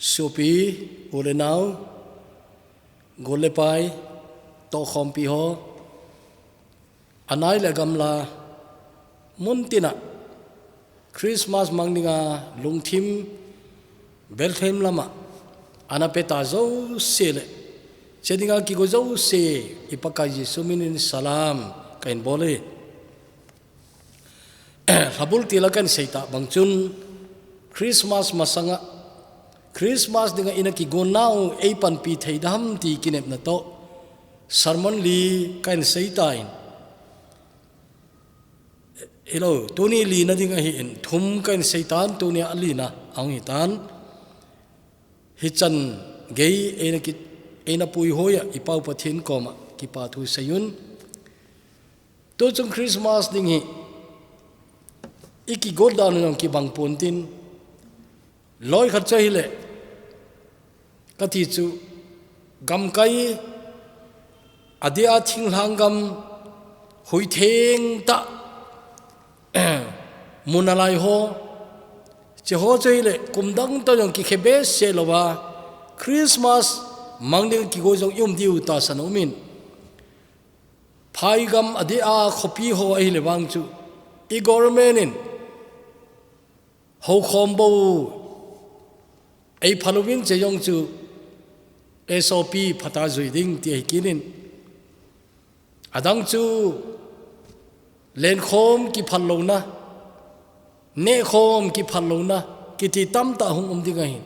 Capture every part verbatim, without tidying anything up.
Sopi, u le nau, gol le pai, tohkhompi ho, anai le gamla, mun tina, Christmas mang dinga lungthim, Bethlehem lama, ana peta jouse le, che dinga kigo jouse, i Pakai Jesu minin salam, kahin bol e. Lhabul tila kahin seita bang chun, Christmas masanga, Christmas dinga ina kigon nau ei panpi thei dam ti kinepna toh, sermon li kahin seita in. Hello, tuni lina ding ahi in, thum kahin seitan, tuni a lina ahung hitan. Hichan gei eina ki, eina puihoi a, i Pau Pathen koma kipa thu seiyun. Tuchung Christmas ding hi, i kigot dan jong kibang pontin, loi khat chu ahile, kati chu, gamkai, adeh a thinglhang gam, hui theng tah, mun a lai ho, che ho chu ahile, kum dang toh jong kikhe behseh louva, Christmas mang ding kigo jong i um diu tahsan a um in. Phaigam adeh a khopi ho ahile vang chu, i government in houkhom bou ei phal uvin, che jong chu S O P phat a jui ding ti ahi kit in. Adang chu lenkhom kiphal louna, nehkhom kiphal louna, kiti tamtah hung um ding ahin.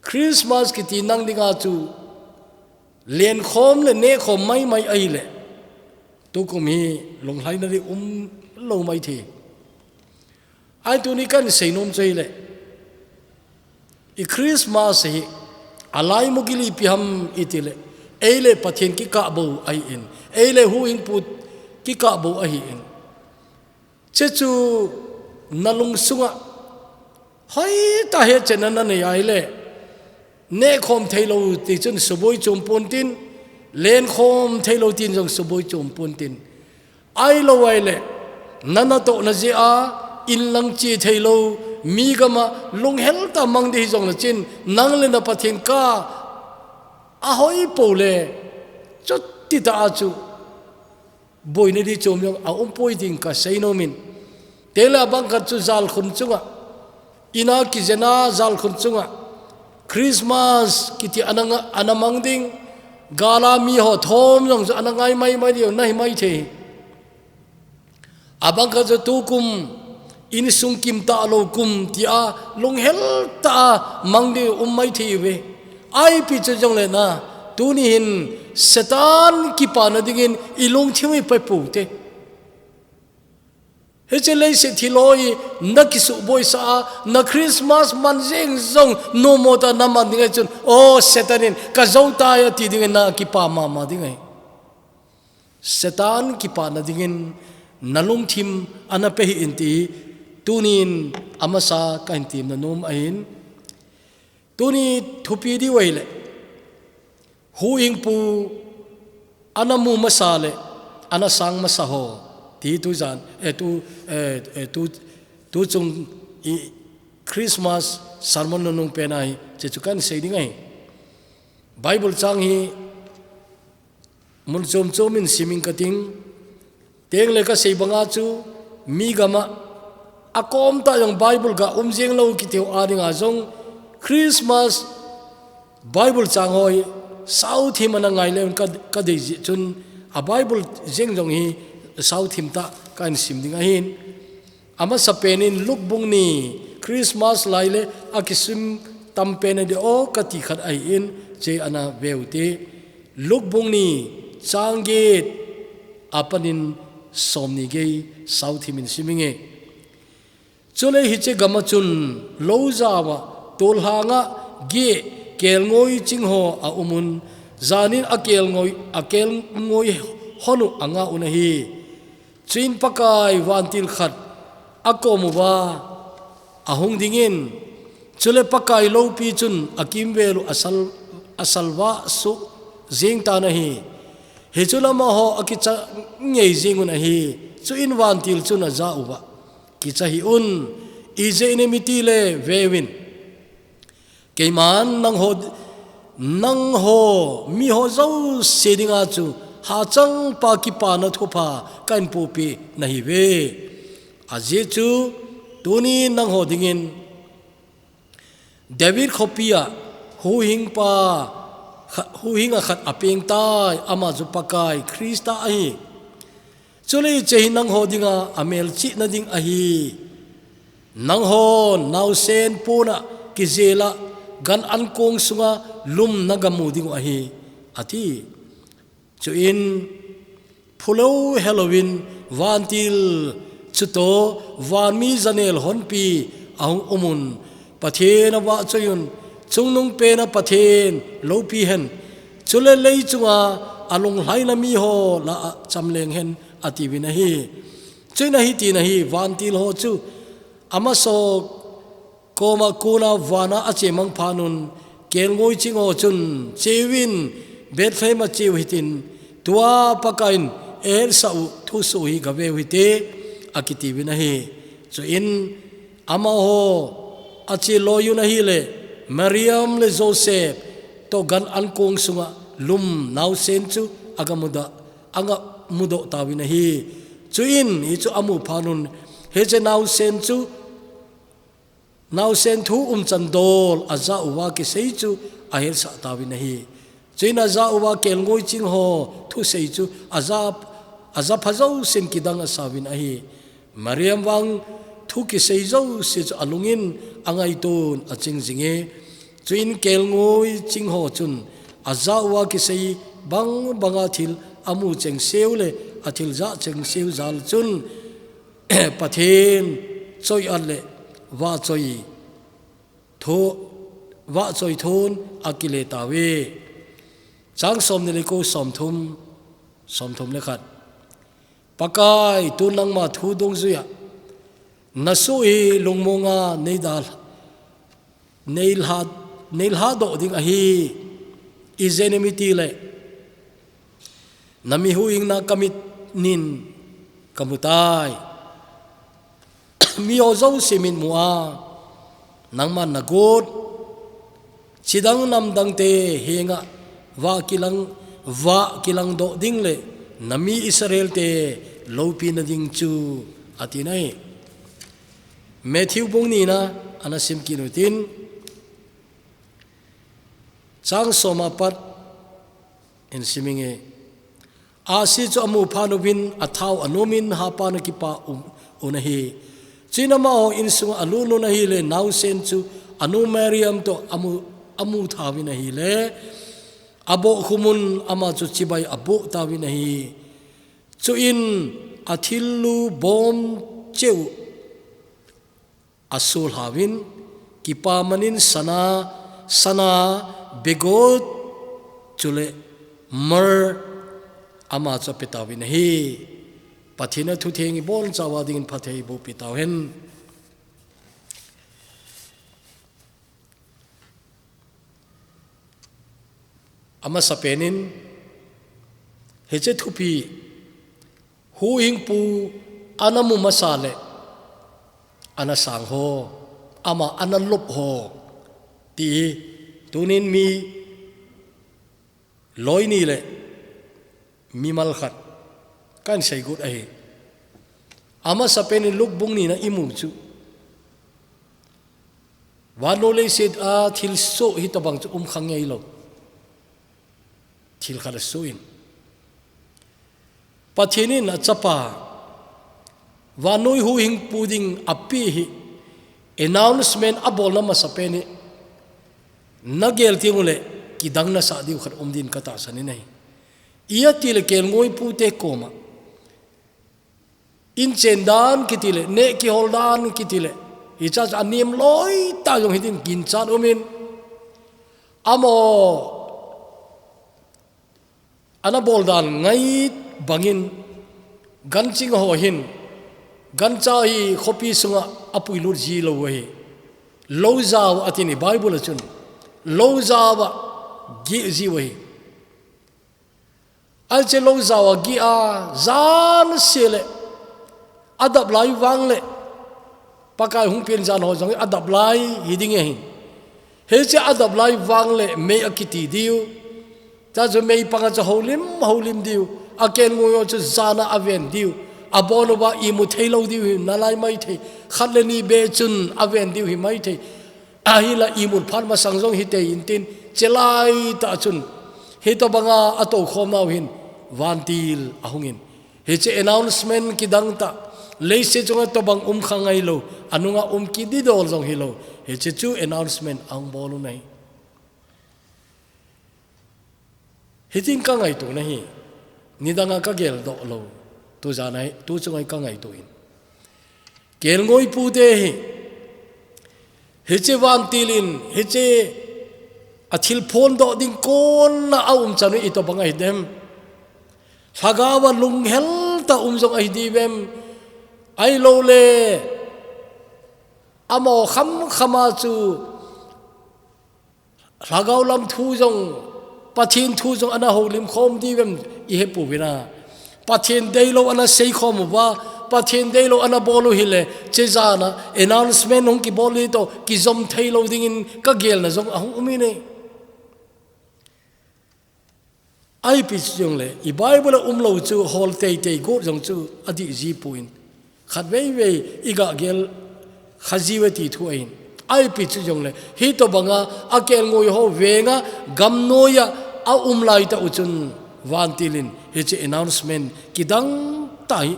Christmas kiti nang dinga chu lenkhom le nehkhom maimai ahile, tukum hi lunglhaina ding um lou mai thei. Ahin tuni kahin seinom chu ahile, i Christmas hi alai mu gil ipi ham i tile, ei le Pathen kikah bou ahi in, ei le huhhingpu kikah bou ahi in. Che chu na lungsunga hoitah a hetchenna na nei ahile, nehkhom thei lou ti chun suboi chom pontin, lenkhom thei lou tin jong suboi chom pontin. Ahilou ahile, na natohna jeh a inlang che thei lou, mi gam a lunghel tah a mang ding hijong le chin, nang le na Pathen kah a hoi pou le, chuti tah a chu boina ding chom jong a um poi tin ka seinom in. Tengle abang khat chu jalkhun chunga, ina kijena jalkhun chunga, Christmas kiti ana nga, ana mang ding, gal a mi ho thom jong chu ana ngai maimai diu na hi mai thei. Abang khat chu tukum, insung kim talou kum tia lunghel tah a mang ding um mai thei uve. Ipi chu jong le na, tuni hin Satan kipana dingin i lungthim i pe pou te. Hiche leiset thil ho hi na kisuhboisah a, na Christmas man jeng jong nommo tah a na man ding ahi chun, o Satan in ka jou tai ati dingin na kipa mama ding ahi. Satan kipana dingin na lungthim ana pe hih in ti hi, tunin amasa kahin temna nom ahin. Tuni thupi diu ahile, huhhingpu ana mu masa le ana sang masa ho, ti tujan, eh, tu, eh, eh, tu, tuchung i Christmas sermon nunung pen a hi, che chu kahin sei ding ahi. Bible chang hi mun chom chom in sim ing kating, tengle ka sei banga chu mi gam a, akom tah jong Bible ga um jeng lou kiti ho a dinga jong Christmas Bible chang ho hi sauthim ana ngai le un ka, ka dei jeh chun a Bible jeng jong hi sauthim tah kahin sim ding ahin. Amasa pen in Luke bung ni, Christmas lai le a kisim tam pen a ding o kati khat ahi in, che ana ve u te. Luke bung ni, chang get a panin som ni gei sauthim in sim inge. Chule hiche gam a chun lou jao a tolhang a geh kelngoi ching ho a um un, jan in a kelngoi, a kelngoi hon u a ngah un ahi. Chuin Pakai vantil khat a kom uva a hung ding in, chule Pakai loupi chun a kimvel u a sal, a salvah suh jeng tan ahi. Hichun amaho a kicha ngei jeng un ahi. Chuin vantil chun a jah uva, kicha hih un, ijeh inem itile ve uvin, Keiman nangho, nangho, miho jouse dinga chu hachangpa kipana thupha kahin pohpeh nahiuve. Ajeh chu, tuni nangho dingin David khopia huhingpa kha-, huhinga khat apengtai, ama chu Pakai Christa ahi. Chule hiche hi nangho dinga amelchihna ding ahi. Nangho naosen pona kijela gan ankong sunga lum nagamu dingu ahi, ati. Chuin phulou helouvin vantil chutoh vanmi janel honpi ahung umun, Pathen avahchoiyun, Chungnungpena Pathen loupi hen, chule leichunga alunglhaina miho lah a chamleng hen, atiuvin ahi. Chuin ahi tina hi, vantil ho chu amaso koma kona vana achemang phatnun, kelngoi chingho chun, Cheuvin, Bethlehem a cheu hitin, tua Pakaiyin eihetsah u thusoh hi gaveu hite, akitiuvin ahi. Chuin amaho acheloiyun ahile, Mariam le Joseph toh gan ankong sunga lum naosen chu agamudoh, agamudoh tauvin ahi. Chuin hichu amu phatnun, hiche naosen chu, naosen thu umchan dol ajah uva kisei chu ahetsah tauvin ahi. Chuin ajah uva kelngoi chingho thusei chu aja, ajapha jousen kidang asauvin ahi. Mariam vang thu kisei jouse chu alungin angaiton aching jinge. Chuin kelngoi chingho chun ajah uva kisei bangbanga thil amu chengseu le athil jah chengseu jal chun Pathen choi-at le vahchoi tho-, vahchoi thon akile tauve. Chang somni le ko, somthum, somthum le khat. Pakai, tun nangma thu dungjuia nasoh hi lungmonga neidal, neilha, neilhadoh ding ahi. Ijeh inem itile, nami huhhingna kamit in kamutai. Miho jouse mitmua nangman nagot, chidang namdangte henga vah kilang, vah kilangdoh ding le nami Israelte loupina ding chu, ati nai. Matthew bung nina ana sim kit utin, chang som apat in siminge. Ahsi chu amu phatnuvin athao anomin hapan akipah u, un ahi. Chuin amaho insunga alunnun ahile naosen chu anu Mariam toh amu, amu thauvin ahile, abohkhumun ama chu chibai aboh tauvin ahi. Chuin athillu bom cheh u asolhauvin, kipaman in sana, sana, begot, chule myrrh ama chu apetauvin ahi. Pathen a thutheng ibonchauva dingin phatthei eiboh peh tauhen. Amasapen in, hiche thupi, huhhingpu ana mu masa le ana sang ho, ama ana lop ho, ti hi tunin mi loi ni le mimal khat kahin seigot ahi. Amasapen in Luke bung nina imu chu, vannoi leiset a thilsoh hitobang chu umkha ngeilou. Thil khat asoh in, Pathen in achapa, vannoi huhhingpu ding apeh hi, announcement abolna masapen hi, nagel tengule kidang nasah diu khat um din katahsan in ahi. Ijeh itile kelngoipute koma inchen dan kiti le, neh kihol dan kiti le, hiche chu anem loi tah jong hitin ginchat umin, amaho ana bol dan ngai bangin, ganching ho hin gancha hi khopi sunga apuilut ji lou u ahi. Lou jao a ati ni Bible a chun, lou jao a geh ji u ahi. Ahiche lou jao a geh a, jan seh le adap lai vang le, Pakai hung pen jan ho jong adap lai hi ding ahi. Hiche a dap lai vang le mei a kiti diu. Chua chu mei panga chu holim, holim diu. A kelngoi ho chu jana a ven diu. A bol uva imu thei lou diu hi nalai maithei. Khat le ni be chun a ven diu hi maithei. Ahinla imu phat masang jong hitei intin. Hiche laitah chun. Hitobanga a toukhom nau hin. Vantil a hungin. Hiche announcement kidang tah, leiset chunga tobang um kha ngailou, anunga um kit didol jong hilou, hiche chu announcement ahung bol u ahi. Hitin ka ngaito ahi, nidanga ka geldoh lou, tu jana hi, tu chunga hi ka ngaito in. Kelngoi pute hi, hiche vantil in, hiche a thil phondoh ding kona a umchan u itobang ahi dem. Lhagao a lunghel tah um jong ahi diu vem. Ahilou le, amaho khamkhama chu lhagao lam thu jong, Pathen thu jong ana holim khom diu vem i hepoi na. Pathen deilou ana seikhom uva, Pathen deilou ana bol u hile, hiche jana announcement hung kibol u toh, kijom thei lou dingin ka gelna jong ahung um in ahi. Ipi chu jongle, i Bible a umlou chu hol teitei got jong chu adih ji poi. Khatvei vei i ga gel kha jiuve ti thu ahin. Ipi chu jongle, hitobanga a kelngoi ho venga gamnoi a a um laitah u chun vantil in hiche announcement kidang tah hi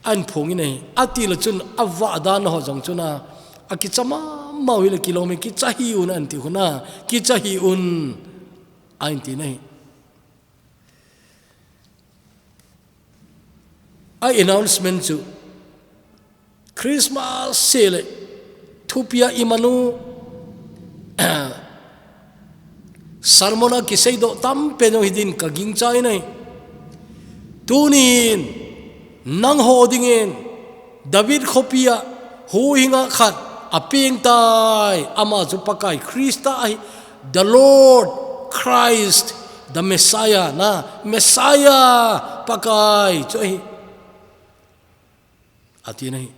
ahin phong in ahi. Atil a chun a vah dan ho jong chun a, a kicha mama u hile kilom in kicha hih un ahin ti u na, kicha hih un ahin ti in ahi. A announcement chu Christmas seh le thupia i man u sermon a kiseidoh tampen jong hi din ka gingcha in ahi. Tunin nangho dingin David khopia huhhinga khat apeng tai, ama chu Pakai Christa ahi, the Lord Christ, the Messiah, na, Messiah, Pakai chu ahi. Ati in ahi.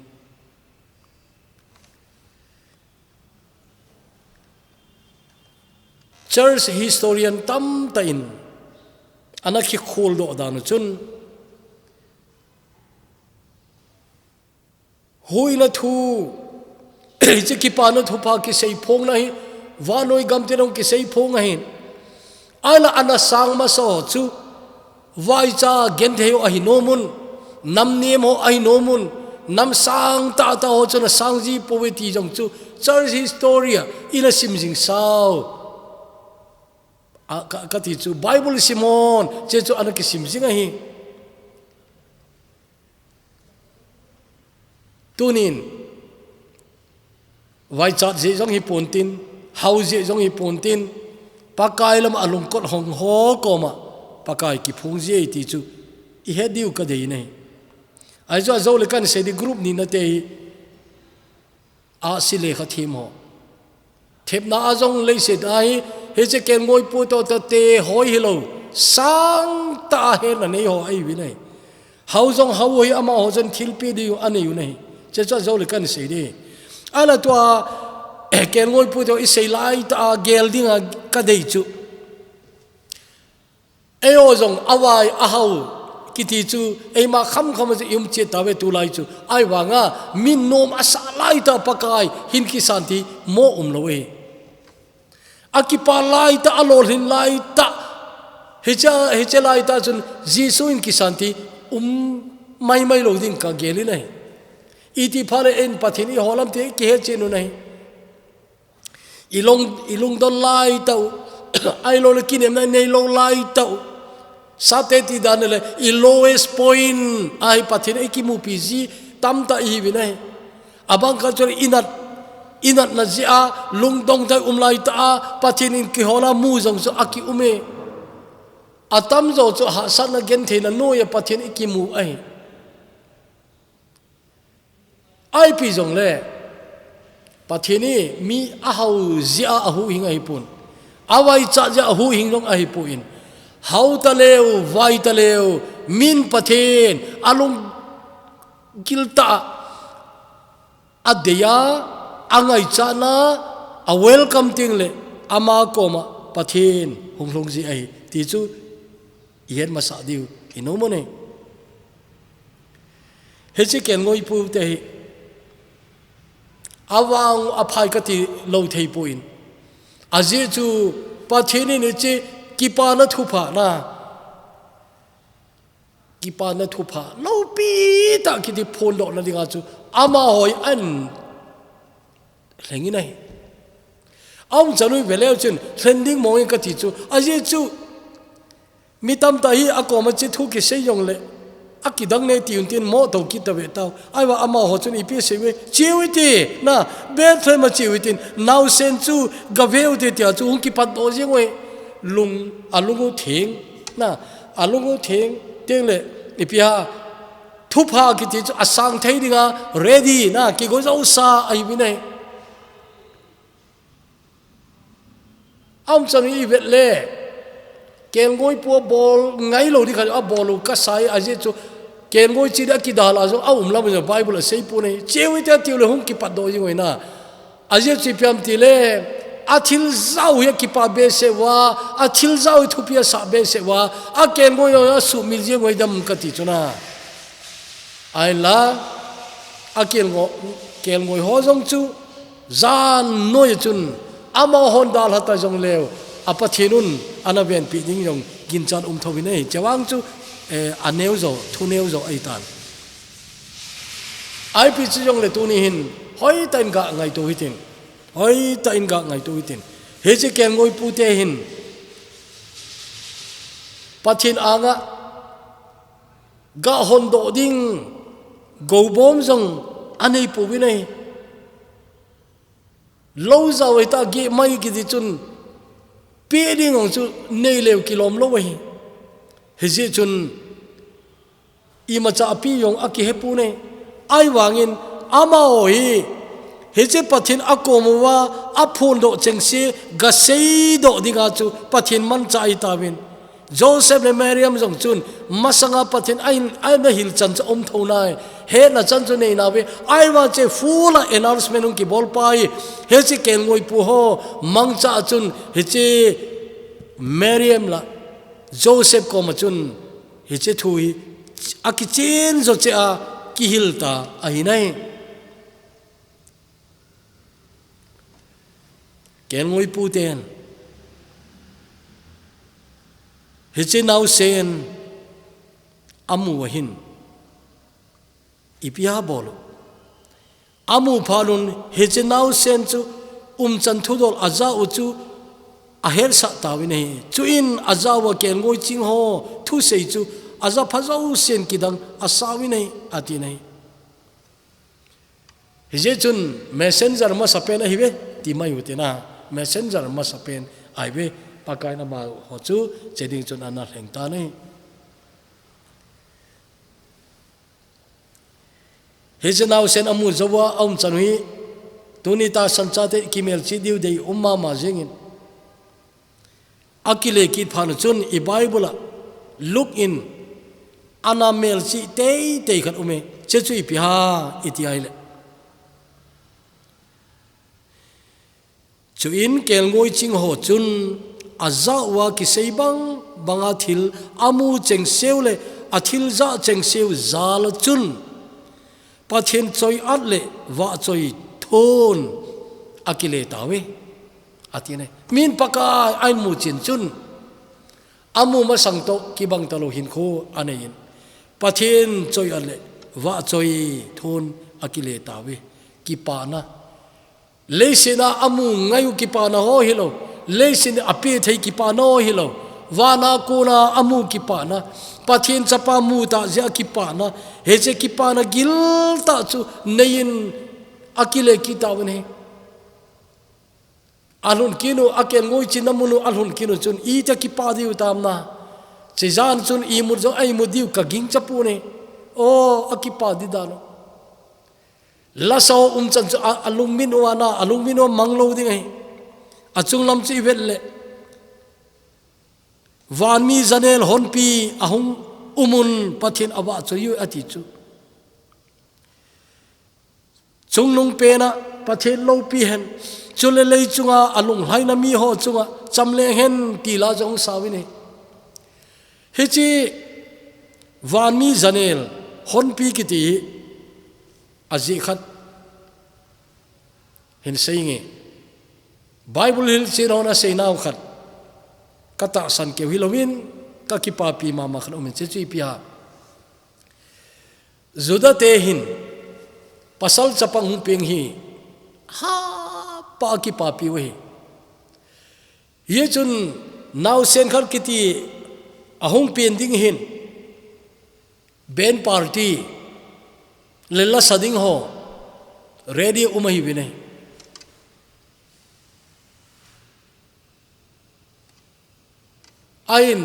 Church historian tamtah in ana kikholdoh dan u chun, huhhingna thu, hiche kipana thupha kiseiphongna hi, vannoi gamtin a hung kiseiphong ahin. Ahinla ana sang masa ho chu, vaicha genthei ho ahi nom un, nam nem ho ahi nom un, nam sang tahtah ho chu ana sang ji pouve ti jong chu, church history a i ana sim jing sau. A, ka, kati chu, Bible sim hon, hiche chu ana kisim jing ahi. Tunin, vaichat jeh jong hi pontin, hao jeh jong hi pontin, Pakai lama lungkot hong ho koma, Pakai kiphong ji e ti chu, i he diu ka dei in ahi. Ahi chu ajou le kan sei di group ni nate hi, ahsi lekha them ho. Thepna a jong leiset a hi, hiche kelngoi pute toh tate hoi hilou, sang tah a hetna nei ho ahiuvin ahi. Hao jong hao u hi amaho chun thilpeh diu anei u ahi. Hiche chu ajou le kan sei di. Ahinla tua, eh, kelngoi pute ho i sei laitah a gel dinga ka dei chu. Eiho jong avai ahao kiti chu, eima khamkham a chu i um chet tauve tulai chu. Ahivanga, min nom asah laitah Pakai hin kisan thei mo umlou e. Akipa laitah, alolhin laitah, hiche, hiche laitah chun Jesu in kisan thei um maimai lou ding ka gel in ahi. Iti phat le in Pathen i holam ti kihe chen u ahi. I lung, i lungdon laitah u, ahilou le kinemna i neilou laitah u. Sate ti dan le, i lowest point a hi Pathen i kimupi ji tamtah i hiuvin ahi. Abang khat chu le i nat, i natna jeh a, lungdong tah a i um laitah a, Pathen in kihol a mu jong chu aki um e. Atamjo chu hahsatna gentheina noiya Pathen i kimu ahi. Ipi jongle, Pathen hi mi ahao jeh a ahuhhing ahipon. Avaichat jeh a ahuhhing jong ahipon. Hao taleu, vai taleu, min Pathen, alunggil tah a, adei a, angaichatna, A welcome ting le ama koma Pathen hung lhung ji ahi ti chu i het masa diu i nom u ahi. Hiche kelngoi pu te hi a vang a phai ka ti lo thei poi. Ajeh chu Pathen in hiche kipana thupha na, kipana thupha lopi tah kiti phondohna dinga chu amaho hi ahin lheng in ahi. A umchan u i ve leu chun lhen ding mong in ka ti chu, ajeh chu mi tamtah hi a koma hiche thu kisei jong le a kidang nei ti un tin mo to kit ta ve tau. Ahivang amaho chun ipi asei uve, che u hite, na, Bethlehem a che u hitin, naosen chu ga ve u hite tia chu hung kipat doh jeng uve. Lung, a lung u theng, na, a lung u theng, teng le, ipi ham, thupha kiti chu a sang thei dinga ready, na, kigo jousa ahi uve. A umchan u i vet le, kelngoi pu a bol ngai lo ding khat a bol u ka sa e, ajeh chu kelngoi che ding a kidalha jong a um lam jong Bible a sei poi. Che u hite a tiu le hung kipat doh jeng uve na. Ajeh chu ipi ham ti le, a thil jao hi a kipa behseh uva, a thil jao hi thupi a sah behseh uva, a kelngoi jong a sumil jeng uve dam ka ti chu na. Ahinla, a kelngoi, kelngoi ho jong chu, jan noi chun, amahon dalha ta jong leu, a Pathen un, ana venpi ding jong, ginchat um thou in ahi, hiche vang chu, eh, a neo jo, thu neo jo ahi tan. Ipi chu jong le tuni hin, hoitah in ga ngaito hitin, hoitah in ga ngaito hitin. Hiche kelngoi pu te hin, Pathen anga, ga hondoh ding, gobom jong a nei pouvin ahi. Lo jao ahi ta geh mai kiti chun, pe ding jong chu nei leu kilom lou ahi. Hijeh chun, imacha a pe jong a kihe poi. Ahivangin, amaho hi, hiche Pathen a kom uva, a phondoh chengse, ga seidoh dinga chu, Pathen manchah ahi tauvin. Joseph le Mariam jong chun, masanga Pathen a hin, a na hilchan chu um thou nai. Hetna chan chu nei nauve. Ahivang hiche full a announcement hung kibol pai. Hiche kelngoi pu ho, mangcha chun, hiche Mariam le Joseph koma chun, hiche thu hi, a kichen jo cheh a, kihil ta, ahi nai. Kelngoi pu ten, hiche naosen a mu uva hin, ipi ham bol u. A mu phat un hiche naosen chu umchan thudol a ja u chu a hetsah tauvin ahi. Chuin a ja uva kelngoi ching ho thusei chu a ja pha jousen kidang a sa uvin ahi, ati nai. Hijeh chun messenger masapen ahiuve, ti mai u tina, messenger masapen ahiuve, Pakai in amaho chu che ding chun ana lheng tan ahi. Hiche naosen a mu jou uva a umchan u hi, tuni tahsan chate kimelchih diu dei um mama jengin. A kile kit phat un chun i Bible a Luke in ana melchih teitei khat um e, hiche chu ipi ham iti ahile. Chuin kelngoi ching ho chun a ja uva kisei bang banga thil a mu chengseu le a thil ja chengseu jal a chun Pathen choi-at le vahchoi thon a kile tauve, ati nai. Min Pakai a in mu chin chun a mu masang toh kibang talou hinkho a nei in Pathen choi-at le vahchoi thon a kile tauve. Kipana. Leiset a a mu ngai u kipana ho hilou. Leiset a pe thei kipana ho hilou. Van a kona a mu kipana. Pathen chapa mu tah jeh a kipana. Hiche kipana gil tah chu nei in a kile kit tauvin ahi. A lhun kit u, a kelngoi chinna mun u a lhun kit u chun iti a kipa diu tam na. Hiche jan chun imut jong a imut diu ka gingcha poi. O, a kipa di dan u. Lasa ho umchan chu a, a lungmin uva na, a lungmin uva mang lou ding ahi. A chunglam chu i vet le. Vanmi janel honpi a hung um un Pathen a vahchoi u ati chu. Chungnung pen a Pathen loupi hen, Chule lei chunga alunglhaina mi ho chunga chamleng hen ti la jong sa uvin ahi. Hiche vanmi janel honpi kiti hi ajeh khat hin sei nge. Bible hilchen hon asei nau khat ka tahsan keu hilouvin ka kipapi mama khat umin, hiche chu ipi ham. Juda te hin pasal chapang hung peng hi hapha kipapi u ahi. Hichun naosen khat kiti ahung peng ding hin band party le lasa ding ho ready um ahiuvin ahi. Ahin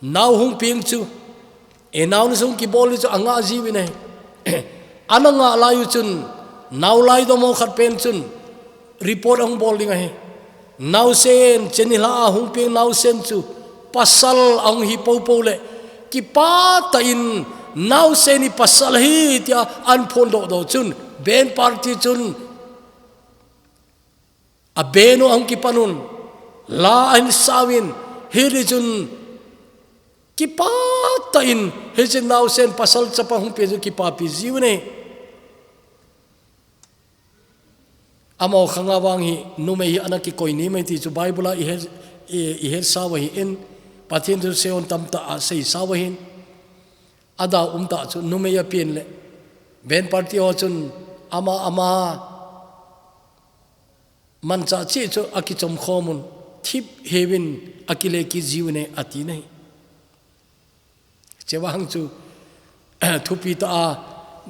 nao hung peng chu, announce hung kibol u chu angah jiuvin ahi. Ana ngah lai u chun, nao laidom ho khat pen chun report ahung bol ding ahi. Naosen, hiche nilhah a hung peng naosen chu pasal ahung hi popo le, kipah tah in naosen hi pasal ahi tia ahin phondoh doh chun, band party chun a band u ahung kipan un, la ahin sa uvin, hiti chun kipah tah in hiche naosen pasal chapang hung peng chu kipapi jiuvin ahi. Amaho khanga vang hi numei hi ana kikoi ni mai ti chu Bible a ihet, i, ihet sau ahin, Pathen thusei hon tamtah asei sau ahin. Adang um tah chu numei apen le band party ho chun ama, ama manchah cheh chu akichom khom un, thip heuvin akile kit jiuvin ahi ati ahi. Hiche vang chu thupi tah a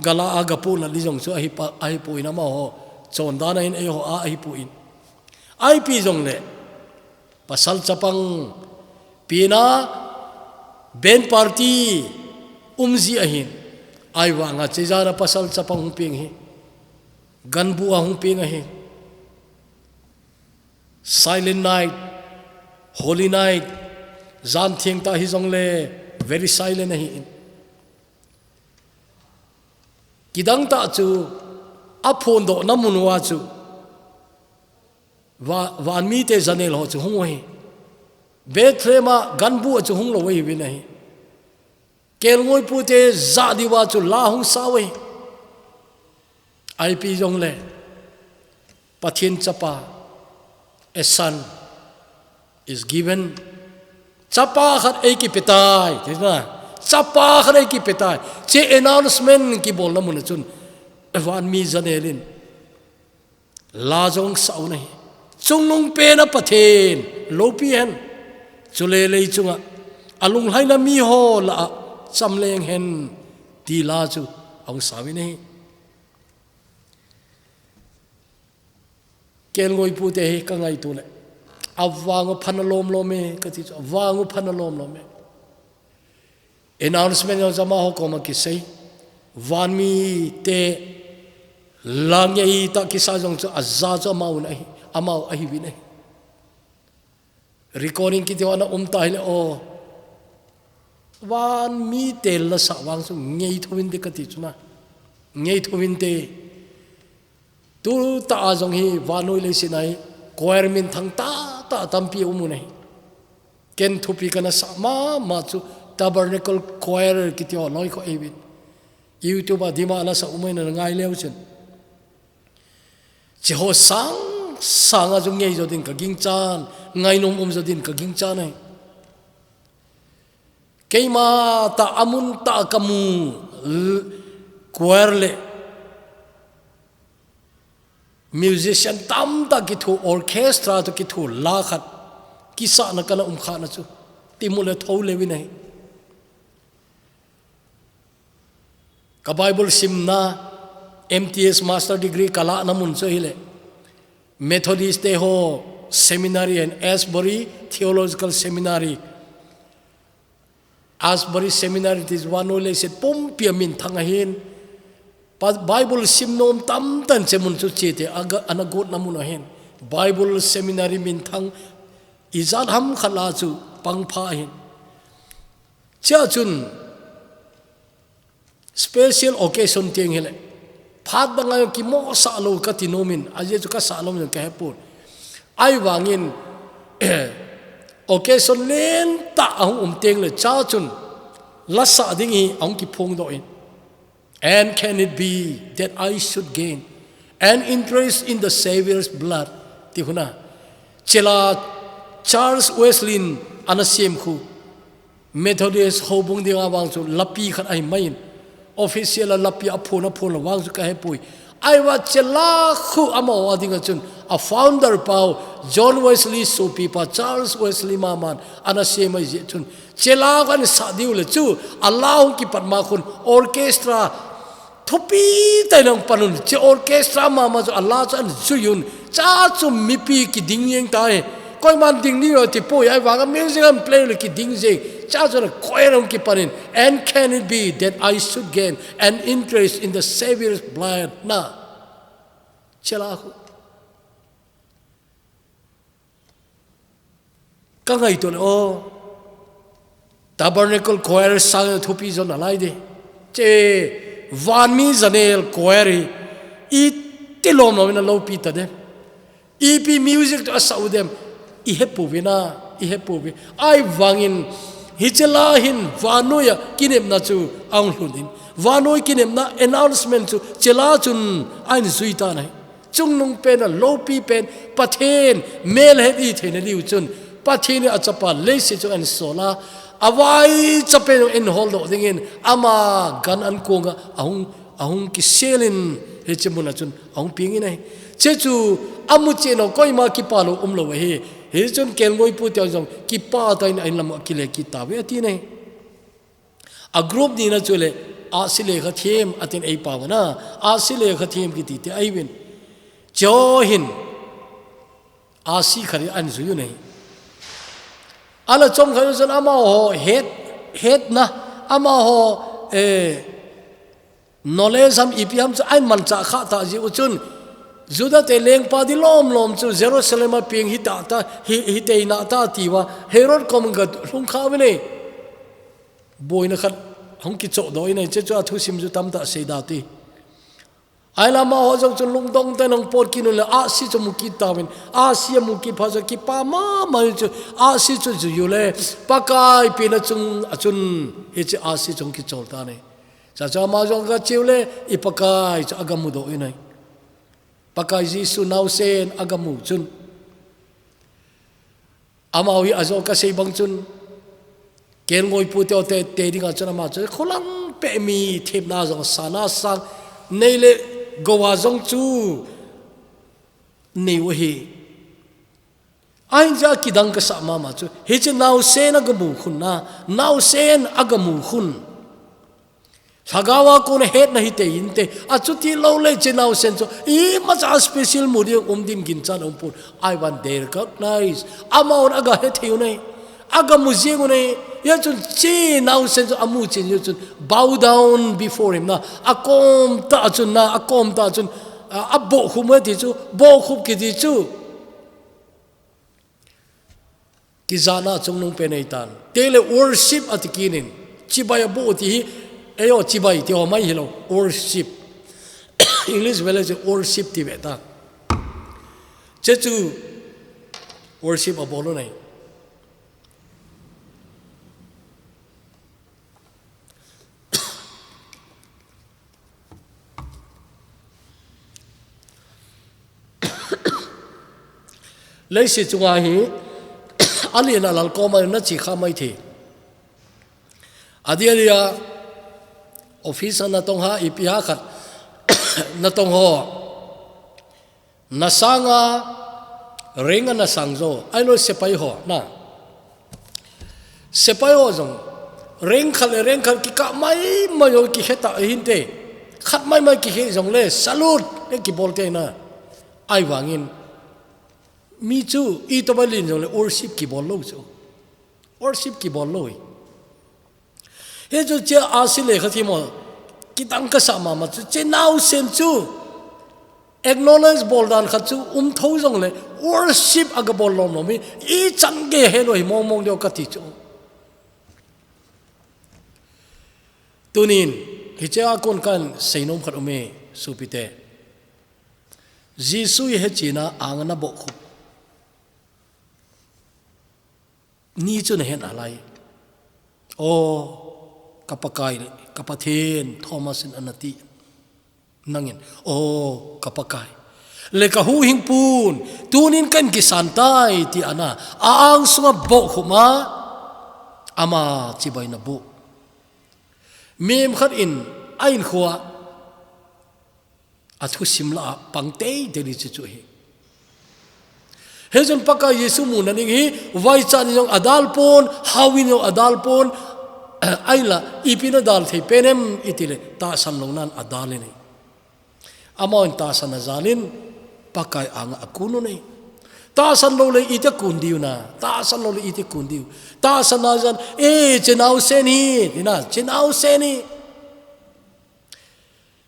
gala a gapoh nat ding jong chu ahi pa, ahipoi, amaho chondan ahin, eiho a ahipoi. Ipi jongle pasal chapang peng a band party um ji ahin. Ahivanga hiche jan a pasal chapang hung peng hi ganbu a hung peng ahi. Silent night, holy night, jan theng tah hijongle very silent ahin. Kidang tah chu aphondohna mun uva chu va, vanmite janel ho chu hung u ahi. Bethlehem a ganbu a chu hung lou ahiuvin ahi. Kelngoipu te jah diuva chu la hung sa u ahi. Ipi jongle Pathen Chapa, a son is given. Chapa khat eikipe tai, tina. Chapa khat eikipe tai. Hiche announcement kibolna mun a chun vanmi janel in la jong sa u ahi. Chungnungpen a Pathen loupi hen. Chule lei chunga alunglhaina mi ho lah a chamleng hen ti la chu ahung sa uvin ahi. Kelngoipu te hi ka ngaito le, avang u pha na lom lom e, kati chu, avang u pha na lom lom e. Announcement jong chu amaho koma kisei. Vanmite la ngeitah kisa jong chu aja chu amahon ahi, amaho ahiuvin ahi. Recording kiti ho ana um ta hile o. Vanmite la sah vang chu ngeithouvin te kati chu na. Ngeithouvin te. Tutah a jong hi vannoi leiset a hi choir minthang tah tah tampi aum u ahi. Ken thupi kana sah mama chu Tabernacle Choir kiti ho loi kho eiuvin. YouTube a dima la sah um ahi na ngai leu chun. Hiche ho sang sang a chu ngei jo din ka ginchan, ngainom um jo din ka ginchan ahi. Keima tah a mun tah a ka mu l-, choir le musician tamtah kitho, orchestra toh kitho la khat kisahna kana um khahna chu ti mu le tho leu in ahi. Ka Bible simna M T S master degree ka lahna mun chu ahile Methodist te ho seminary and Asbury Theological Seminary. Asbury Seminary ti chu vannoi leiset pumpi a minthang ahin. Pa-, Bible sim nom tamtah in hiche mun chu hiche te aga-, ana gotna mun ahin. Bible Seminary minthang ijat ham khat lah a chu pangpha ahin. Hichea chun special occasion teng hile Phat dang a jong kimohsah lou kati nom in, ajeh chu kasah lou jong kahepon. Ahivangin, occasion lentah ahung um teng le church chun, la sah ding hi ahung kiphongdoh in. And can it be that I should gain an interest in the Saviour's blood? Ti huna. Chela Charles Wesley in ana sem khu. Methodist houbung dinga vang chu lapi khat ahi mai in. Official a lapi a phon a phon lou vang chu kahepoi. Ahivang chela khu amaho a dinga chun a founder pau John Wesley sopipa Charles Wesley maman ana sem ahi jeh chun. Chela khu ana sah diu le chu a la hung kipat ma khun orchestra thupi tah in ahung pan un, che orchestra mama chu a la chu ana zui un, chea chu mipi kiding jeng tai. Koiman ding ni lo ti poi, ahivanga music ana play le kiding jeng. Chea chu ana choir ahung kipan in, and can it be that I should gain an interest in the Saviour's blood na. Chela khu. Ka ngaito le, aw, Tabernacle Choir sang thupi jo nalai de. Che, vanmi janel choir hi, iti lom lom in aloupi ta de. Ipi music toh asah u dem, ihepouvin a, ihepouvin. Ahivangin, hiche la hin vannoi a kinepna chu ahung lhun in. Vannoi kinepna announcement chu, chela chun ahin jui tan ahi. Chungnung pen a loupi pen, Pathen melhet itheina diu chun, Pathen in achapa leiset chunga ahin sol a, avaicha pen ahin holdoh dingin, ama gan ankonga ahung, ahung kisel in, hiche mun a chun ahung peng in ahi. Che chu amu cheh nau koima kipa lou umlou ahi. Hichun kelngoi pu te jong kipa tah in ahin lam a kile kit tauve ati ahi. A group nina chu le, Ahsi le Khathem, atin eipao na, Ahsi le Khathem kiti te ahiuvin. Cheho hin, Ahsi khat hi ahin jui u ahi. Ala chomkhat u chun amaho het, hetna, amaho, eh, knowledge ham ipi ham chu ahin manchah kha tah jeh u chun, Juda te lengpa di lom lom chu Jerusalem a peng hita ta, hi, hitei na ta tiuva, Herod kom ga lhung kha uvin ahi. Boina khat hung kichoh doh in ahi, che chu a thusim chu tamtah sei da ti. Ahile amaho jong chun lungdong tah in ahung pot kit un le Ahsi chu amu kit tauvin, Ahsi amu kit phat chun kipa mama in chu Ahsi chu jui u le Pakai pen a chung a chun hiche Ahsi chu ahung kichol tan ahi. Chua chu ama jong aga che u le i Pakai chu aga mudoh in ahi. Pakai Jesu naosen aga mu chun. Amaho hi ajo kasei bang chun, kelngoi pu te te dinga chun ama chu kholang peh mi themna jong sana sang nei le gou a jong chu nei u ahi. Ahin jeh a kidang kasah mama chu, hiche naosen aga mu khun na, naosen aga mu khun. Lhagao a kona hetna hitei inte, achuti lou le hiche naosen chu, imacha special mu ding um din ginchat aum pon, ahivang they recognize, amahon aga hethei u ahi, aga mu jeng u ahi, hijeh chun hiche naosen chu amu chen jeh chun, bow down before him na, akom tah a chun na, akom tah a chun, a, abohkhup u ahi ti chu, bohkhup kiti chu. Kijana chungnung pen ahitan. Tele worship ati kit in. Chibai aboh ti hi. Eiho chibai ti ho mai hilou. Worship. English vele chu worship ti ve ta. Che chu worship abol u ahi. Leiset chunga hi, alen a lal koma nache kha mai thei. Adia dia, office a natong ham, ipi ham khat, natong ho. Nasanga, rank a nasang jo, ahilou sepai ho, na. Sepai ho jong, rank khat le rank khat kikah maimai jong kikhe ta ahinte. Khat maimai kikhe jongle, salute, le kibol te na. Ahivangin, mi chu, itobang len jongle, worship kibol lou chu. Worship kibol lou hi. Hichu hiche Ahsi le Khathem ho, kidang kasah mama chu, hiche naosen chu, acknowledge bol dan khat chu um thou jongle, worship aga bol lom lom hi, ichan gei helou hi mong mong diu kati chu. Tunin, hiche a kon kasei nom khat um e. Sopite, Jesu i hechina anga na bohkhup ni chu na he nalai. O, ka Pakai le ka Pathen, Thomas in ana ti. Nangin, o, ka Pakai le ka huhhingpu, tunin kahin kisan tai, ti ana a angsunga bohkhup a, ama chibai na boh. Mihem khat in a inkhua a thusim lah a pang teitei ding chu chu hi. Hichun Pakai Jesu muna ding hi, vaichat in jong adal pon, hao in jong adal pon, ahinla ipi na dal thei pen em i ti le, tahsan lou nan adal in ahi. Amahon tahsan a jal in Pakai anga a kun u ahi. Tahsan lou le iti a kun diu na, tahsan lou le iti a kun diu. Tahsan a jal, e, hiche naosen hi, tina, hiche naosen hi.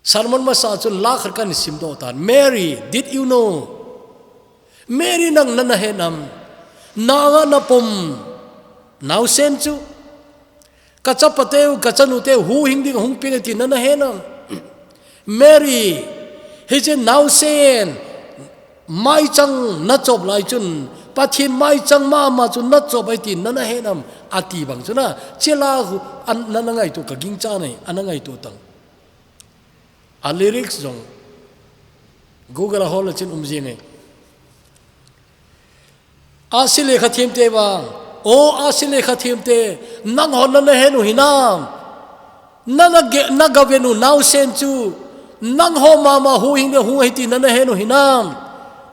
Sermon masa chun la khat kahin simdoh tan. Mary, did you know? Mary, nang na na he nam? Na anga na pom naosen chu, ka chapateu, ka chanuteu huhhing ding a hung peng ahi ti na na he nam? Mary, hiche naosen maichang na chop lai chun, Pathen maichang mama chu na chop ahi ti na na he nam? A ti bang chu na, hiche la hu, an, na na ngaito ka gingcha ahi, ana ngaito tan. A lyrics jong Google a hol le chin um jing e. Ahsi le khathiem te vang, o ahsi le khathiem te, nangho na na he u hinam? Na na ge, na gaven u naosen chu, nangho mama huhhing ding a hung ahi ti na na he u hinam?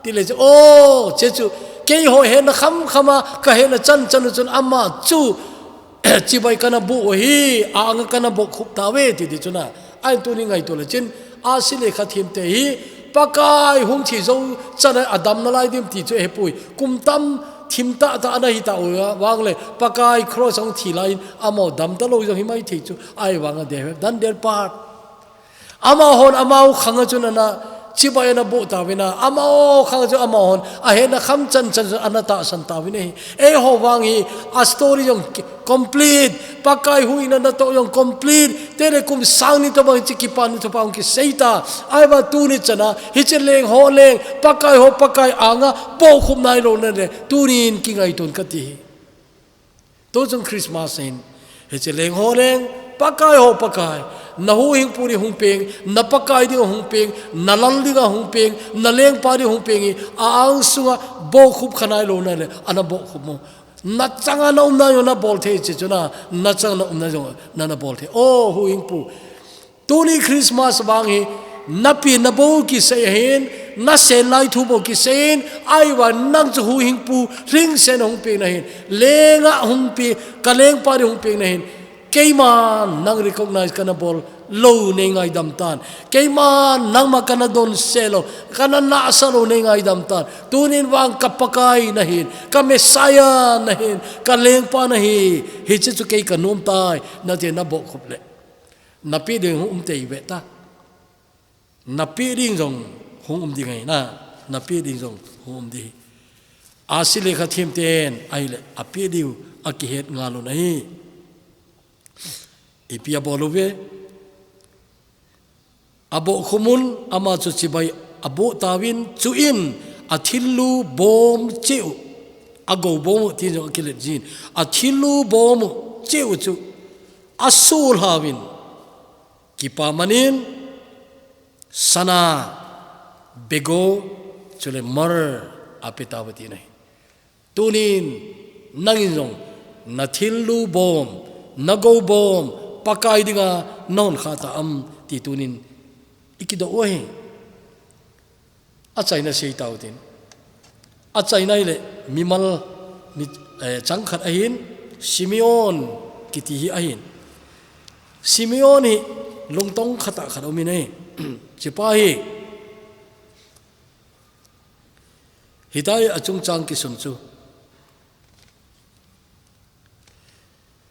Ti le chu, o, hiche chu, keiho hetna khamkham a, ka hetna chanchan u chun ama chu, chibai kana boh u ahi, a anga kana bohkhup tauve, ti ti chu na. Ahin tuni ngaito le chin, ahsi le khathiem te hi, Pakai hung thi jou chan a adam nalai dim ti chu ahipoi. Kum tam thim tahtah ana hi tauva vang le, Pakai cross a hung thi lai in, amaho dam talou jong hi mai thei chu, ahivang a they have done their part. Amahon amaho khang a chun ana chibai ana boh tauvin a, amaho khang a chun amahon a hetna kham chanchan chun ana tahsan tauvin ahi. Eiho vang hi a story jong ki-, complete, Pakai huhhingna natoh jong complete, tele kum sang ni tobang hiche kipana thupha hung kisei ta. Ahivang tuni chan a, hiche leng ho leng, Pakai ho Pakai anga bohkhup nailou na le, tunin kingaito in kati hi. Tuchung Christmas in, hiche leng ho leng, Pakai ho Pakai, na huhhingpu ding a hung peng, na Pakai ding a hung peng, na lal ding a hung peng, na lengpa ding a hung peng hi, a angsunga bohkhup kha nailou na le, ana bohkhup mo. Na changa na umna jong na bol thei hiche chu na, na changa na umna jong na na bol thei. O huhhingpu, tuni Christmas vang hi, na pi na bou kisei ahin, na sen lai thu bou kisei in, ahivang nang chu huhhingpu, lhingsetna hung peng na hin, lenga hung pi, ka lengpa ding a hung peng na hin, keiman nang recognize kana bol lou nei ngaidam tan, keiman nangma kana donse lou, kana nahsah lou nei ngaidam tan, tunin vang ka Pakai na hin, ka Messiah na hin, ka lengpa na hi, hiche chu kei ka nom tai, na ti na bohkhup le. Na pe ding hung um tei ve ta. Na pe ding jong hung um ding ahi na. Na pe ding jong hung um ding ahi. Ahsi le khathiem ten ahile a pe diu a kihet ngal u ahi. Ipi a bol u ve. A bohkhup un ama chu chibai a boh tauvin chuin a thil lu bom cheh u. A gou bom u tin jong a kilet jin. A thil lu bom u cheh u chu. A sulhauvin, kipa manin, sana, bego, chule myrrh a pe tauve ti ahi. Tunin, nangin jong, na thil lu bom, na gou bom, Pakai dinga na hon kha ta am ti tunin, i kidoh u ahi. A chaina sei tau tin. A chaina hile mimal mi, eh, chang khat ahin, Simeon kiti hi ahin. Simeon hi lungtong khat a khat um in ahi. Chipa hi. Hitia a chungchang kisun chu.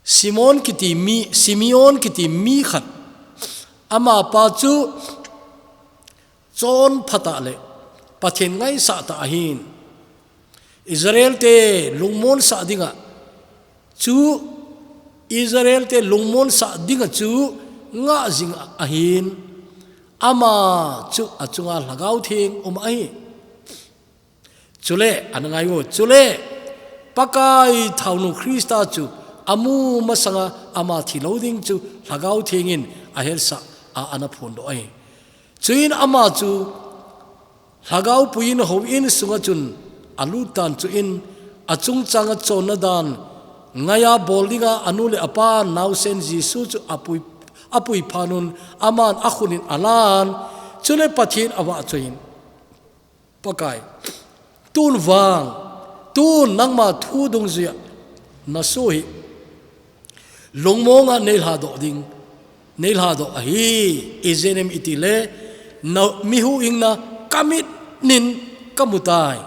Simon kiti mi, Simeon kiti mi khat. Amapa chu chonpha tah le Pathen ngaisah tah ahin. Israel te lungmonsah dinga chu, Israel te lungmonsah dinga chu ngah jing ahin. Ama chu achunga Lhagao Theng um ahi. Chule, ana ngai u, chule, Pakai thaonu Krista chu amu masanga ama thi lo ding chu Lhagao Thengin ahetsah a ana phondoh ahi. Chuin ama chu Lhagao puiin houin sunga chun alut tan chuin achungchanga chonna dan ngaia bol dinga anu le apa naosen Jesu chu apui, apui phanun aman akhunin alan, chule Pathen avahchoiyin, Pakai, tun vang, tun nangma thu dungjuia nasoh hi lungmonga nei lhadoh ding, nei lhadoh ahi, ijeh inem itile, na mi huhhingna kamit in kamu tai,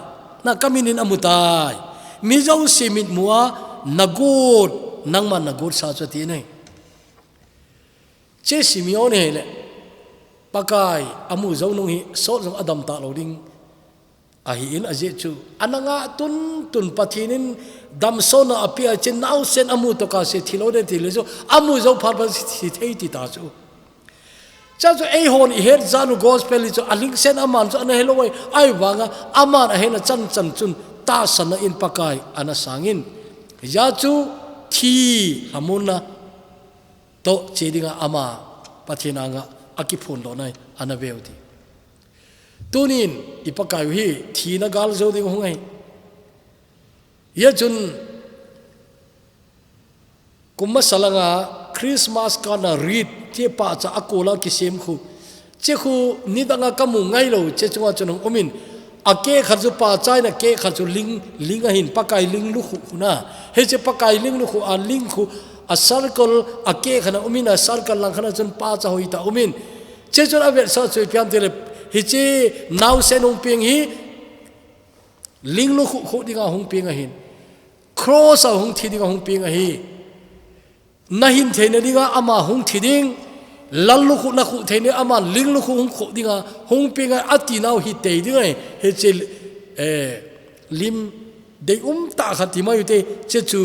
na kamit in amu tai, mi jouse mitmua nagot, nangman nagot sa chu ati ahi. Hiche Simeon hi le, Pakai amu jou nung hi sot jong adam talou ding ahin ajeh chu, ana ngah tuntun Pathen in damsotna apeh a, hiche naosen amu tokah se thi lou ding tile chu, amu jou phat phat thi thei ati ta chu. Chuche chu eihon ihet jat u gospel hi chu alhingsen aman chu ana helou ahi, ahivanga aman ahetna chanchan chun tahsanna in Pakai ana sangin, hijeh chu thi lhamonna toh che dinga ama Pathen anga akiphondohna hi ana veu ti. Tunin i Pakai u hi thina gal jou ding hung ahi. Hijeh chun kum masa langa Christmas card na wreath, hiche pahcha a kola kisem khu, hiche khu nidanga kamu ngailou, hiche chunga chun hung umin, akeh khat chu pahcha in, akeh khat chu ling, ling ahin, Pakai ling lukhuh khu na. Hiche Pakai ling lukhuh a ling khu a circle akeh khat na umin, a circle lang khat na chun pahcha hoitah umin. Hiche chun avetsah chu ipi ham itile, hiche naosen hung peng hi ling lukhuh khuh dinga hung peng ahin, cross a hung thi dinga hung peng ahi. Nahin theina dinga ama hung thi ding, lal lukhuh nakhuh theina ama ling lukhuh hung khuh dinga hung peng ahi, ati nau hi tei ding ahi. Hiche, eh, lim deium tah khat ti mai ute, hiche chu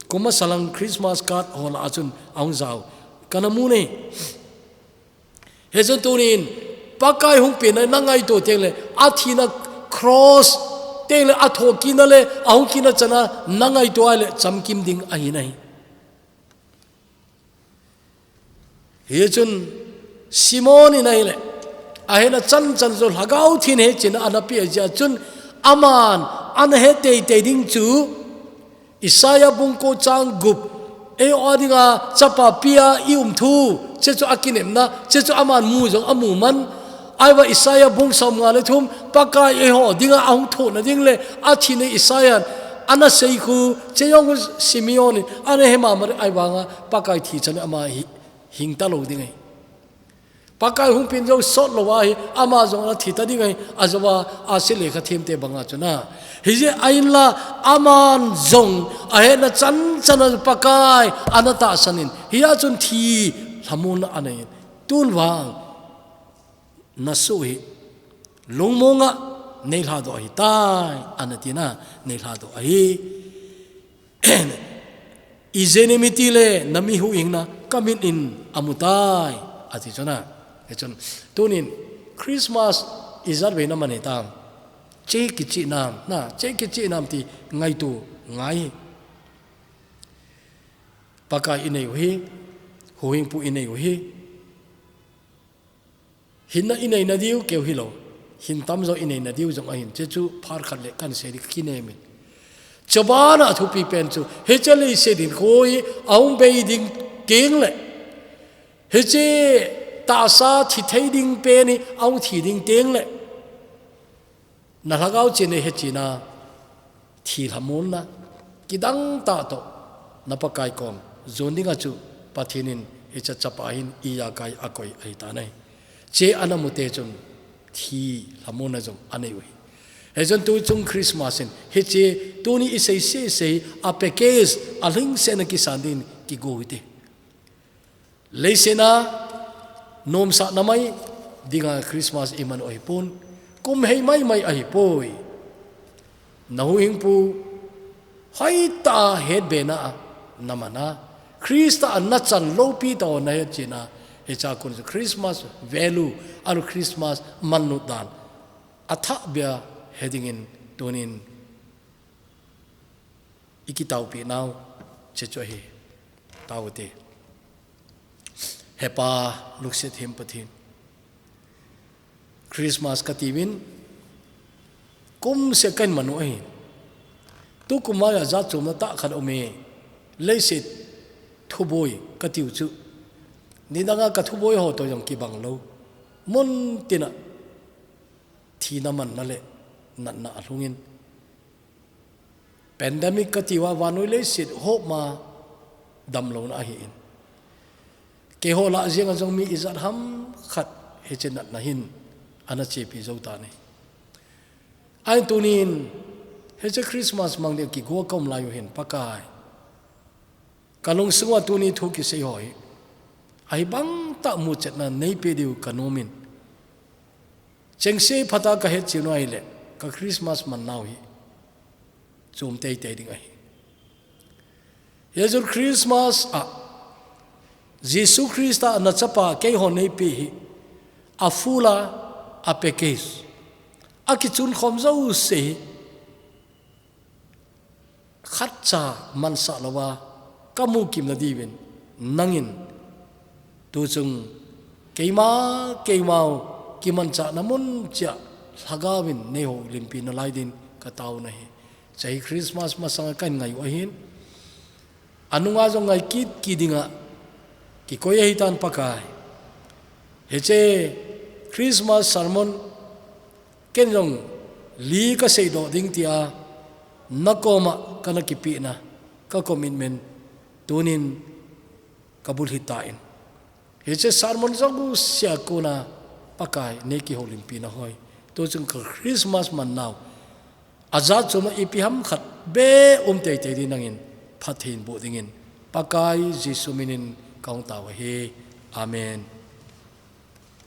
kum masa lang Christmas card ho lah a chun ahung jao kana mu e. Hijeh chun tunin Pakai hung penna nangaito tengle, athina cross tengle, athoukitna le ahung kitna chana nangaito ahile chamkim ding ahi nahi. Hijeh chun Simeon in ahile, ahetna chanchan chu Lhagao Theng hetchenna ana peh jeh chun aman ana het teitei ding chu Isaiah bung ko chang gup, eiho dinga chapa pia i um thu, hiche chu akinepna, hiche chu aman mu jong amu man. Ahivang Isaiah bung somnga le thum, Pakai eiho dinga ahung thohna ding le athina Isaiah in ana sei khu, hiche jong Simeon in ana he mama ahivanga Pakai thi chan ama hi, hing talou ding ahi. Pakai hung pen jou sot lou ahi, ama jong ana thi ta ding ahi, ajouva ahsi lekha themte banga chun a. Hijeh a inla, aman jong ahetna chanchan a Pakai ana tahsan in, hijeh chun thi lhamonna anei in, tun vang nasoh hi lungmonga nei lhadoh ahitai, ana tina, nei lhadoh ahi. Ijeh inem itile, na mi huhhingna kamit in amu tai, ati chun a. Hichun, tunin Christmas ijat vei naman hitam? Hiche kichihna, na, hiche kichihna ti ngaito ngai. Pakai inei u hi, huhhingpu inei u hi. Hinna inei nadiu keu hilou, hin tamjo inei nadiu jong ahin, hiche chu phat khat le kahin sei ding kinem in. Chubana thupi pen chu, hiche leiset hinkho hi ahung bei ding tengle, hiche tahsa thi thei ding pen hi ahung thi ding tengle, na lhagao chenna hetchenna, thi lhamonna, kidang tah toh, na Pakai kom jon dinga chu Pathen in hiche chapa hin ijakai akoi ahitan ahi. Hiche ana mute chun thi lhamonna jong anei u ahi. Hichun tuchung Christmas in hiche tuni isei sese a package alhingsetna kisan din kigo u hite. Leiset a nomsahna mai dinga Christmas iman u ahipon, kum hei maimai ahipoi. Na huhhingpu hoitah a hetbena a naman a, Christa a nachan loupi tah ho nahetchenna, Hiche a kon chu Christmas value, ahilouleh Christmas manlut dan athah beh a he dingin tunin i kitaopeh nau hiche chu ahi. Taute. He Pa, lungset hem Pathen. Christmas kati uvin, kum seh kahin man u ahi. Tukum a jat chomna tah khat aume, leiset thuboi kati u chu. Nidang a ka thuboi ho toh jong kibang lou. Mun tina thina manna le natna alhungin. Pandemic kati uva vannoi leiset hop ma damlouna ahin. Keiho lah jeng a jong mi ijat ham khat hiche natna hin ana chepi jou tan ahi. Ahin tunin hiche Christmas mang dia kigo a ka um lai u hin Pakai. Ka lungsung uva tuni thu kisei ho hi. Ahi bang tah muchetna neipeh diu ka nomin. Chengse phat a ka hetchet u ahile, ka Christmas man nau hi chom teitei ding ahi. Hiche Christmas a, Jesu Christa na chapa keiho neipeh hi, a full a, a package. A kichun khom jouse hi, khatcha mansah louva, ka mu kimna diuvin, nangin, tuchung, keima, keimau, kimanchahna mun cheh a, lhagaovin, nei houlimpi nalai din, ka tao nahi. Hiche hi Christmas masanga kahin ngai u ahin. Anunga jong ngai kit kit dinga, kikoi ahitan Pakai. Hiche Christmas sermon, ken jong li ka seidoh ding tia, na koma kana kipehna, ka commitment, tunin ka bulhit tan. Hiche sermon jouse a kona Pakai nei kihoulimpi na hoi. Tuchung ka Christmas man nau. A jat chom a ipi ham khat beh um teitei din nangin phatthei boh dingin. Pakai Jesu minin ka hung tao ahi. Amen.